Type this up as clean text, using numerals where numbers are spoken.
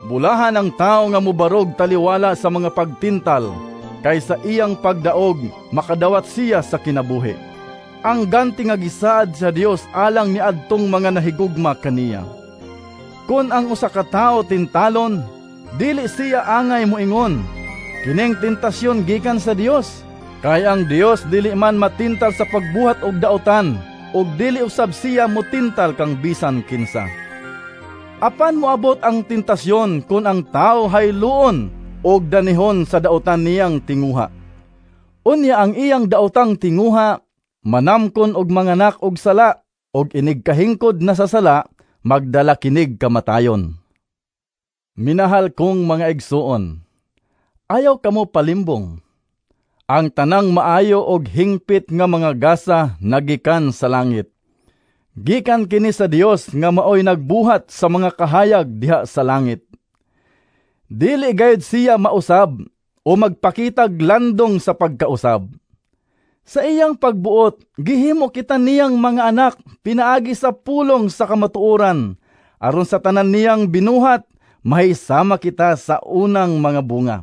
Bulahan ang tawo nga mobarog taliwala sa mga pagtintal, kay sa iyang pagdaog makadawat siya sa kinabuhi, ang ganti nga gisaad sa Dios alang niadtong mga nahigugma kaniya. Kon ang usa ka tawo tintalon, dili siya angay moingon, "Kining tentasyon gikan sa Dios," kay ang Dios dili man matintal sa pagbuhat og dautan, ug dili usab siya motintal kang bisan kinsa. Apan moabot ang tentasyon kon ang tawo hayloon ug danihon sa dautan niyang tinguha. Unya ang iyang daotang tinguha manamkon og manganak og sala, ug inig kahingkod na sa sala, magdala kinig kamatayon. Minahal kong mga igsuon, ayaw kamo palimbong. Ang tanang maayo og hingpit nga mga gasa nagikan sa langit. Gikan kini sa Dios nga maoy nagbuhat sa mga kahayag diha sa langit. Dili gayud siya mausab o magpakitag landong sa pagkausab. Sa iyang pagbuot, gihimo kita niyang mga anak pinaagi sa pulong sa kamatuoran, aron sa tanan niyang binuhat mahisama kita sa unang mga bunga.